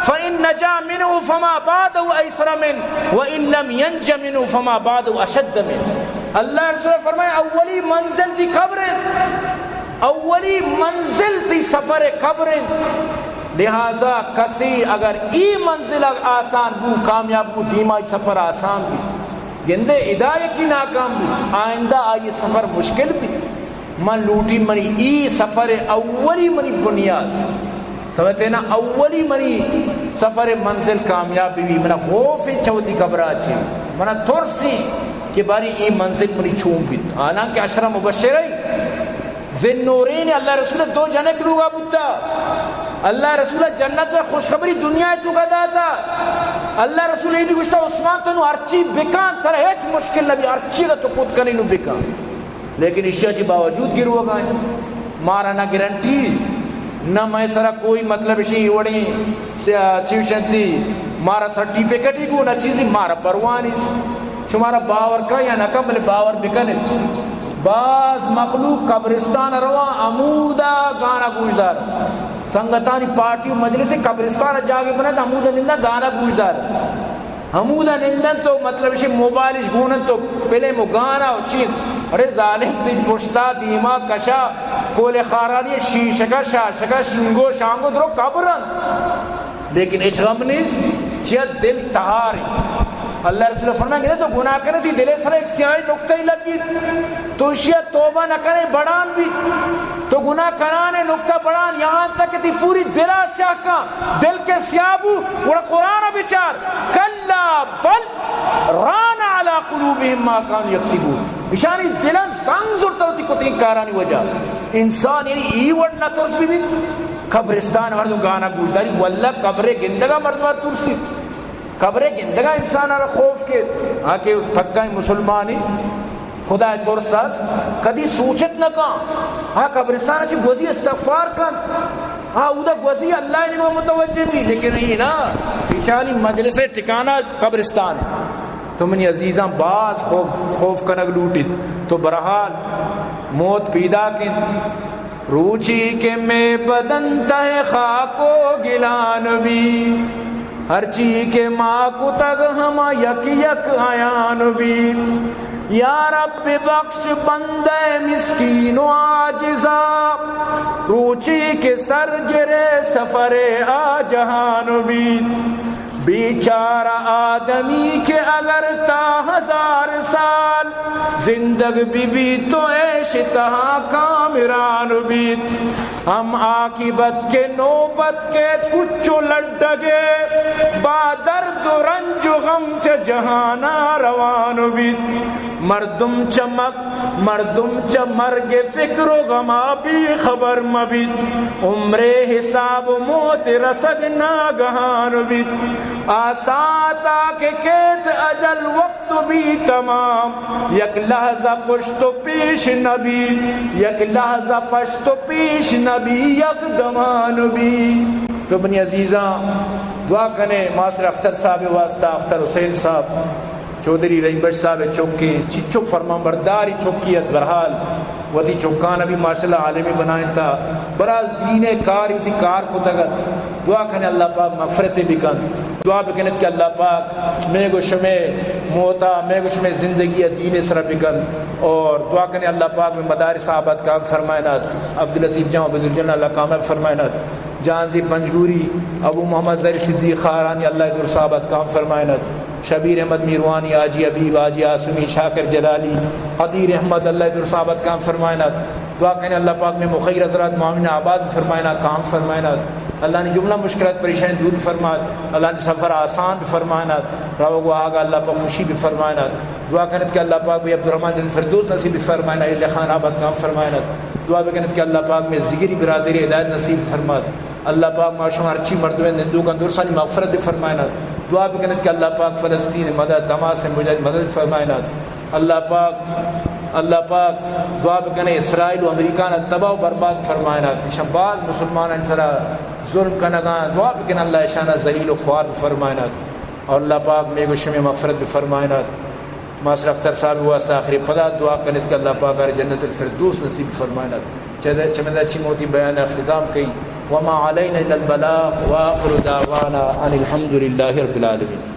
فان نجا منہ فما بعدہ ایسر منہ، وان لم ینج منہ فما بعدہ اشد منہ۔ اللہ رسول فرمائے، اولی منزل تی قبر انت، اولی منزل تی سفر قبر انت۔ لہذا کسے اگر اے منزل آسان بو، کامیاب بو، دیما سفر آسان بی۔ گندے ادا یکی ناکام بو، آئندہ آئی سفر مشکل بی۔ من لوٹی منی اے سفر اولی منی بنیاد، سمجھتے نا، اولی منی سفر منزل کامیاب بی۔ منا خوف چہ وتی قبرا چی، منا ترسی کہ باری اے منزل منی چون بیت۔ حالانکہ عشرہ مبشرہ ذی النورین اللہ رسول دو جنک لوگا بوتا۔ اللہ رسول جنت و خوشخبری دنیا توکا داتا۔ اللہ رسول اے بھی گوشتا، عثمان تو نو ہرچی بکن، ترا ہچ مشکل نبی، ہرچی کا تو خود کنی نو بکن۔ لیکن اشیا چی باوجود گروگا انت۔ مارا نہ گارنٹی، نہ مئے سرا کوئی مطلب اشی وڑیں سے-، چی وشنتی، مارا سرٹیفکیٹ ہی گو نہ چیزی، مارا پرواہ نیست۔ شمارا باور کا یا نہ کا، بلے باور بکنت۔ باز مخلوق قبرستان رواں، ہمودا گانا گوش دار۔ سنگتانی پارٹی و مجلس قبرستان جاگے بنت، ہمودا نندا گانا گوش دار۔ ہمودا نندن تو مطلب اشی موبائلش گونن تو فلم و گانا و چی۔ ارے ظالم، تئی پشتا دیما کشا کول خارانی شیشکا شاشکا شنگو شانگو درو قبرن۔ لیکن ہچ غم نیست، چیا دل تہاری۔ اللہ رسول فرمائیں کہ تو گناہ کرے، تئی دل سر ایک سیاہی نقطہ ہی لگی، تو اشیا توبہ نہ کرے، بڑان بھی، تو گناہ کنانے نقطہ بڑان، یہاں تک کہ تئی پوری دلا سیاہ کا، دل کے سیاہ بو، وڑا قرآن بچار، کلا بل ران علی قلوبہم ما کانوا یکسبون۔ اشانی دلان سنگ زرتا وتی کتگیں کارانی وجہ۔ انسان یعنی ای وڑ نہ ترس بی بیت۔ قبرستان مردم گانا گوش داری، واللہ قبر گندگا مردم ترسی۔ قبر گندگا انسان را خوف کے، آ کہ پکا مسلمانی خدا ترس است، کدی سوچت نہ کن۔ آ قبرستان چی گوزی استغفار کن۔ آ اودا گوزی اللہ نما متوجہ بی، لیکن ای نا، اشانی مجلس ٹھکانہ قبرستان۔ تو منی عزیزاں باز خوف، خوف کنگ لوٹیت۔ تو بہرحال موت پیداک انت۔ روچی کہ مئے بدن تہ خاک و گلان بی، ہرچی کہ ما کتگ ہما یک یک عیان بی۔ یا رب بخش بندہ مسکین و عاجزا، روچی کہ سر گرے سفر آ جہان بیت۔ بیچارہ آدمی کہ اگر تا ہزار سال زندگ بہ بیت تو عیش تہا کامران بیت، ہم عاقبت کہ نوبت کیت کچ و لڈگے، با درد و رنج و غم چہ جہانا روان بیت۔ مردم چمک مردم چہ مرگ فکر و غما بے خبر مبیت، عمرے حساب و موت رسگ ناگہان بیت۔ آ ساعتا کہ کیت اجل وقت بی تمام، یک لحظہ پشت و پیش نبی، یک لحظہ پشت و پیش نبی، یک دمان بی۔ تو منی عزیزاں، دعا کنے ماسر اختر صاحب واسطہ، اختر حسین صاحب، چوہدری رحیم بخش صاحب ء چکے، چچو فرمان برداری چکی ات، بہرحال وتی چکان ء بھی ماشاءاللہ عالمی بنائینتا، بہرحال دین ء کار وتی کار کتگ ات۔ دعا کنے اللہ پاک مغفرت بکن، دعا بکنت کہ اللہ پاک مئے گو شمے موتا، مئے گو شمے زندگی ء دین ء سر بکن، اور دعا کنے اللہ پاک مئے مدارس آباد کام فرمائنات، عبداللطیف جان، عبدالجان اللہ کامیاب فرمائنات، جہانزیب پنجگوری، ابو محمد زہیر صدیق خارانی اللہ درس آباد کام فرمائنات۔ شبیر احمد میروانی، حاجی حبیب، حاجی عاصمی، شاکر جلالی، قدیر احمد، اللہ درس آباد کام فرمائنات۔ دعا کنے اللہ پاک مئے مخیر حضرات معاون آباد فرمائنات، کام فرمائنات۔ اللہ نے جملہ مشکلات پریشانی دور فرمات، اللہ نے سفر آسان فرمائنات، روگ و آگ اللہ پاک خوشی بفرمائنات۔ دعا کنت کہ اللہ پاک بھئی عبدالرحمن جنت فردوس نصیب بفرمائنات، اہل خان آباد کام فرمائنات۔ دعا بکنت کہ اللہ پاک مئے زگری برادری ہدایت نصیب فرمات۔ اللہ پاک ما شما ہرچی مردمے نندوکاں درسانی مغفرت بفرمائنات۔ دعا بکنت کہ اللہ پاک فلسطین مدد، حماس مجاہد مدد فرمائنات۔ اللہ پاک، اللہ پاک دعا بکنے اسرائیل و امریکہ نا تباہ و برباد فرمائنات۔ ایشاں باز مسلمانانی سرا ظلم کنگاں، دعا بکن اللہ ایشانا ذلیل و خوار بفرمائنات۔ اور اللہ پاک مئے گو شمے مغفرت بفرمائنات۔ ماسر اختر صاحب واسطہ آخری پدا دعا کنت کہ اللہ پاک آرا جنت الفردوس نصیب فرمائنات۔ چہ، چمدا چی موتی بیان اختتام کئی۔ وما علینا الا البلاغ وآخر دعوانا ان الحمد للہ رب العالمین۔